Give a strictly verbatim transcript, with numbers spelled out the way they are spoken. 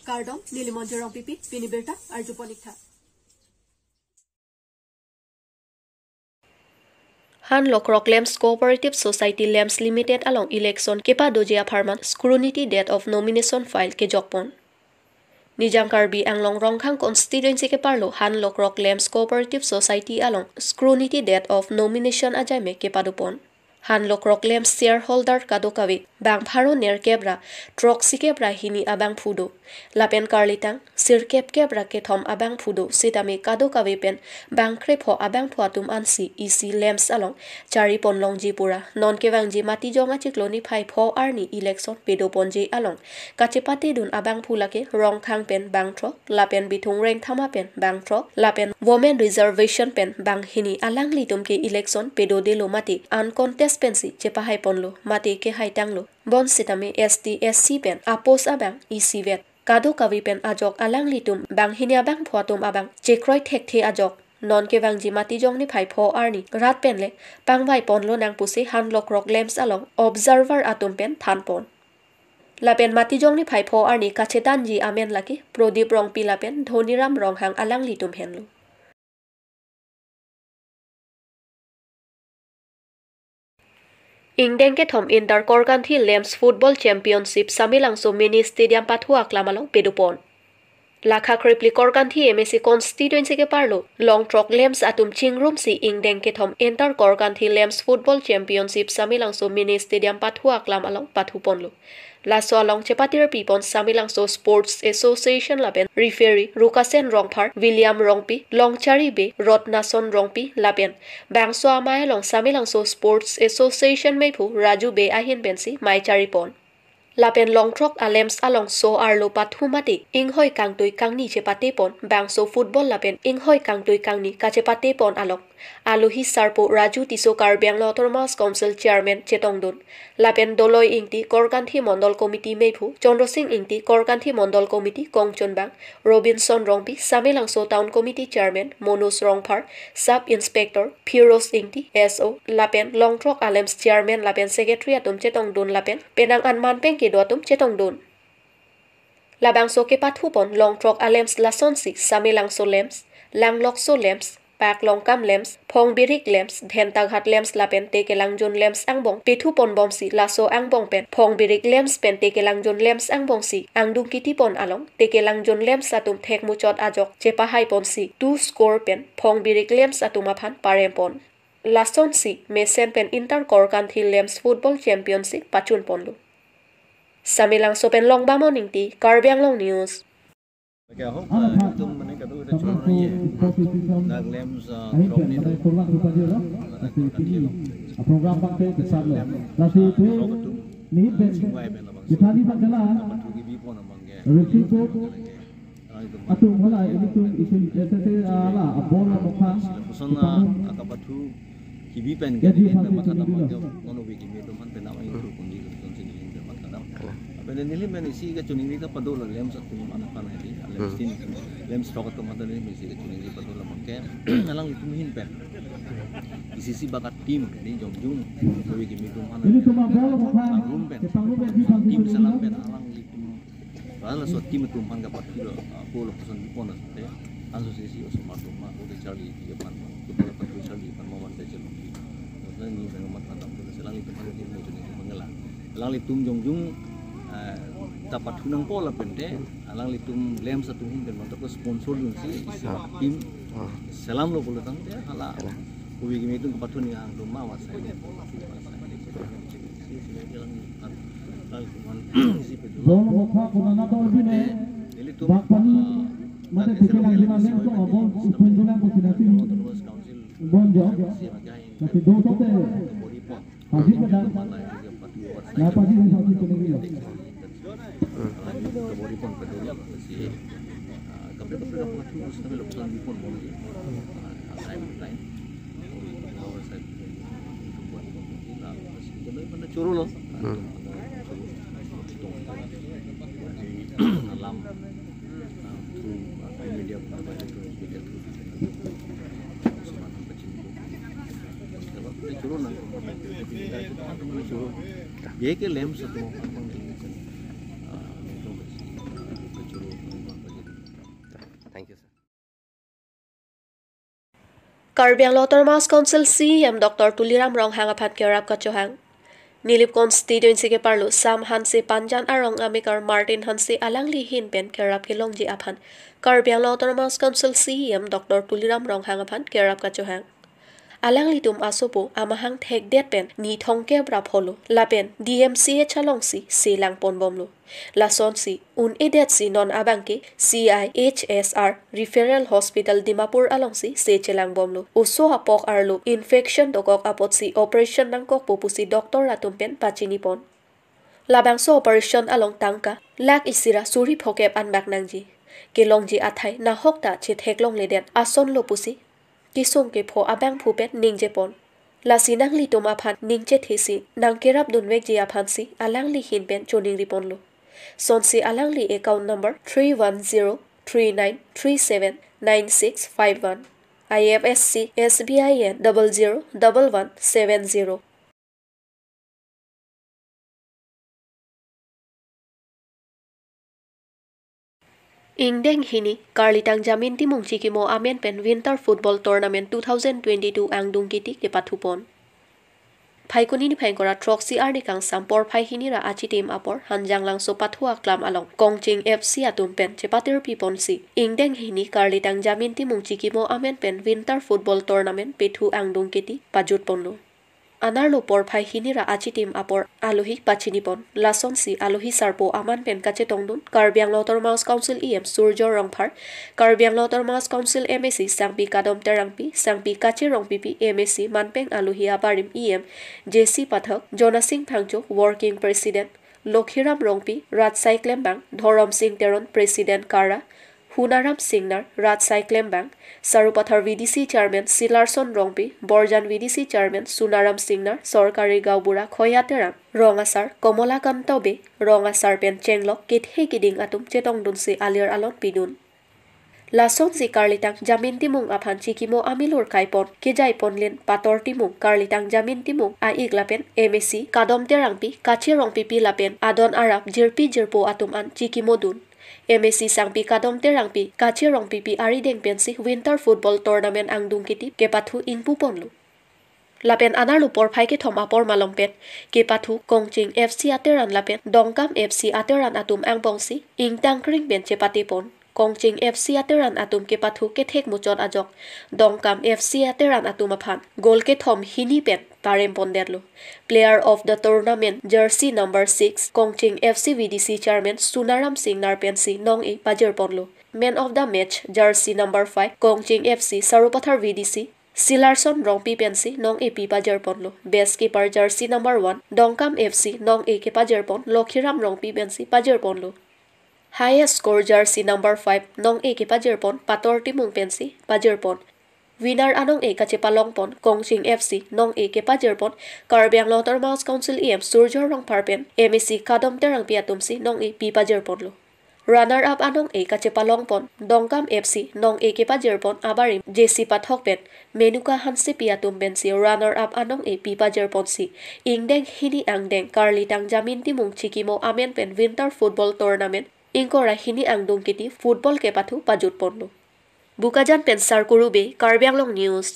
Kardom, neli Monjir Rongpipi, pini birta arjupon ik tha. Han Lokrok Lamps Cooperative Society Lamps Limited along election kepadoji apharman scrutiny date of nomination file kejokpon. Nijang Karbi Anglong Rongkhang constituency keparlo Han Lokrok Lamps Cooperative Society along scrutiny date of nomination ajaime kepadopon. Han Lokrok Lamps shareholder kadokave bang pharo nerkep ra throksikep ra hini abangphu do. Lapen karlitang sirkep kep ra kethom abangphu do. Sitame kadokave pen bang krepho abangphu atum ansi isi lamps along charipon longji pura non kevangji Matijong achiklo niphai pho arni election pedoponji along kachepatedun abangphu lake Rongkhang pen bang throk, lapen Bithung Rengthama pen bang throk, lapen Women Reservation pen bang hini. Alanglitum ke election pedodelo mate uncontest pensi chepahaiponlo mate kehaitanglo. Bonsitame S T S C pen a-post abang isivet. Kadokave pen ajok alanglitum bang hini abangphu atum abang chekroi thekthe ajok non kevangji Matijong niphai pho arni rat penle pangvaiponlonang pusi Han Lokrok Lamps along observer atum pen thanpon. Lapen Matijong niphai pho arni kachedanji amen lake Prodip Rongpi lapen Dhoniram Ronghang alanglitum henlo. Ingdeng kethom Inter Korkanthi Lamps Football Championship Samelangso Mini Stadium pathu aklam along pedopon. Lakha krepli Korkanthi M A C constituency keparlo Longthrok Lamps atum chingrumsi ingdeng kethom Inter Korkanthi Lamps Football Championship Samelangso Mini Stadium pathu aklam along pathuponlo. Laso along chepatirpipon Samelangso Sports Association lapen referee Rukasen Rongphar, William Rongpi, Longchari Bey, Rotnason Rongpi lapen bangso amei along Samelangso Sports Association meiphu Raju Bey ahin pensi mei charipon. Lapen Longthrok a-lamps along so-arlo pathu mate inghoi kangtui kangni chepatepon, bangso football lapen inghoi kangtui kangni kachepatepon along alohi sarpo Raju Tisso, Karbi Anglong Autonomous Council Chairman chetongdun, lapen Doloi Ingti, Korkanthi Mondol Committee meiphu, Chandra Sing Ingti, Korkanthi Mondol Committee kongchunbang, Robinson Rongpi, Samelangso Town Committee Chairman, Manoj Rongphar, Sub Inspector Firoz Ingti, S O, lapen Longthrok a-lamps Chairman lapen Secretary atum chetongdun lapen penang anman pen kedo atum chetongdun. Labangso kepathupon Longthrok a-lamps lasonsi Samelangso Lamps, Langlokso Lamps, Paklongkam Lamps, Phongbirik Lamps, Dhentaghat Lamps lapen Tekelangjun Lamps angbong pethuponbomsi, laso angbong pen Phongbirik Lamps pen Tekelangjun Lamps angbongsi angdung kitipon along Tekelangjun Lamps atum thekmuchot ajok chepahaiponsi two score pen Phongbirik Lamps atum aphan parempon. Lasonsi mesen pen Inter Korkanthi Lamps Football Championship pachunponlo. Samelangso pen Longbamon Ingti, Karbi Anglong News. Lake ahok, ah, ekdom mane kado-kave choro nangji. Dak lamps, ah, throk ni do. Program abang ke besar lo. Lasi itu, ah, throk atum, nihit ah, pen. Singvai pen labangso. Kita ni bang kala. Pathu kebipon abang ke. Resi ko. Atum hala ilitum itum S S A ala abol la mokha. Lapuson na akapathu kebi pen ke neli pen matha dam ke, non ove kimi atum aphan pen nang ingthur ponji lapuson si neli pen matha dam. Lapen neli pen isi kachiningri ta pado la lamps atum aphan aphan hedi, lamps tin, lamps throk atum aphan neli pen isi kachiningri pado la abang ke, alanglitum ahin pen isi isi bak a-team hedi jongjung, ove kimi atum aphan. Ilitum abol la mokha. Pangrum pen, team selam pen alanglitum. Laso a-team atum aphan kapathu lo, ah, ko lapuson kipon asonte, anso si isi osomar atum ma, ko ke charli aphan ma, ko la pathu charli aphan ma, man ke charli. Lapuson ni bang mat matam ko, alanglitum aphan ke mo chini mangala. Alanglitum jongjung, eh, ta pathu nangpo lapen te, alanglitum lamps atum ahin pen mantha ko sponsor dunsi, isi a-team selam lo pulo tangte, hala. Hala. Ove kimi atum kapathu ni angdung ma, ma sai. Bol mokha konana dol bine. Bak pani mate Tekelangjun alamps abol upon dolang ko sinasi. Bonjo. Kasi do tote. Pajik pada. Na pajik ni pajik kene gilo. Hmm. Alam, ah, through, ah, media, through media, through Choro nang, choro. Ye ke lamps atum, ah, choro. Karbi Anglong Autonomous Council C E M Doctor Tuliram Ronghang aphan kerap kachohang. Nilip constituency keparlo Sam Hanse Panjan arong amekar Martin Hanse alangli ahin pen kerap kelongji aphan Karbi Anglong Autonomous Council C E M Doctor Tuliram Ronghang aphan kerap kachohang. Alanglitum asopo amahang thekdet pen ni thomkep ra pholo lapen D M C H alongsi se langponbomlo. Lasonsi un-edetsi non abangke C I H S R Referral Hospital Dimapur alongsi se chelangbomlo. Oso apok arlo infection dokok apotsi operation nangkokpo pusi doctor atum pen pachinipon. Labangso operation along tangka lakh isi ra suri phokep anbak nangji. Kelongji athai nahok ta chetheklongledet asonlo pusi kesung kepho abangphu pen ningjepon. Lasi nanglitum aphan ningchethesi nangkerap dunvekji aphansi alangli ahin pen choningriponlo. Sonsi alangli account number three one zero three nine three seven nine six five one, I F S C S B I N double zero double one seven zero. Ingdeng hini, Karlitang Jamin Timung Chikimo amen pen Winter Football Tournament two thousand twenty-two angdung kiti kepathupon. Phaikuni niphai ingkoi ra throksi arni kangsam porphai hini ra achitim apor Hanjanglangso pathu aklam along Kongching F C atum pen chepatirpiponsi ingdeng hini Karlitang Jamin Timung Chikimo amen pen Winter Football Tournament pethu angdung kiti pajutponlo. Anerlo porphai hini ra achitim apor alohi pachinipon. Lasonsi alohi sarpo aman pen kachetongdun Karbi Anglong Autonomous Council E M Surjya Rongphar, Karbi Anglong Autonomous Council M A C Sangpi Kadom Terangpi, Sangpi Kache Rongpipi, M A C manpeng alohi abarim E M J C Pathak, Jonasing Phangcho, Working President, Lokhiram Rongpi, Ratsai Klembang, Dhorom Sing Teron, President Kara, Hunaram Singnar, Ratsai Klembang, Sarupathar V D C Chairman Silarson Rongpi, Borjan V D C Chairman Sunaram Singnar, Sorkari Gaonbura Khoya Terang, Rong Asar Komola Kantobe, Rong Asar pen chenglok kethe kiding atum chetongdunsi alir alon pidun. Lasonsi Karlitang Jamin Timung aphan Chikimo amilur kaipon, kejaiponlin Pator Timung, Karlitang Jamin Timung a-ik lapen M A C Kadom Terangpi, Kache Rongpipi lapen adon arap jirpi jirpo atum an chikimodun. M A C Sangpi Kadom Terangpi, Kache Rongpipi arideng pensi Winter Football Tournament angdung kiti kepathu ingpuponlo. Lapen anerlo porphai kethom apor malom pen kepathu Kongching F C ateran lapen Dongkam F C ateran atum angbongsi ingtang kring pen chepatepon. Kongching F C ateran atum kepathu kethek muchot ajok Dongkam F C ateran atum aphan goal kethom hini pen parempondetlo. Player of the Tournament jersey number six Kongching F C V D C Chairman Sunaram Singnar pensi nong-e pajirponlo. Man of the Match jersey number five Kongching F C Sarupathar V D C Silarson Rongpi pensi nong-e pi pajirponlo. Best Keeper jersey number one Dongkam F C nong-e kepajirpon Lokhiram Rongpi pensi pajirponlo. Highest Score jersey number five nong-e kepajirpon Pator Timung pensi pajirpon. Winner anong-e kachepalongpon Kongching F C nong-e kepajirpon Karbi Anglong Autonomous Council E M Surjya Rongphar pen M A C Kadom Terangpi atumsi nong-e pi pajirponlo. Runner up anong-e kachepalongpon Dongkam F C nong-e kepajirpon abarim J C Pathak pen Menuka Hansepi atum pensi runner up anong-e pi pajirponsi ingdeng hini angdeng Karlitang Jamin Timung Chikimo amen pen Winter Football Tournament ingkoi ra hini angdung kiti football kepathu pajutponlo. Bokajan pen Sarkuru Bey, Karbi Anglong News.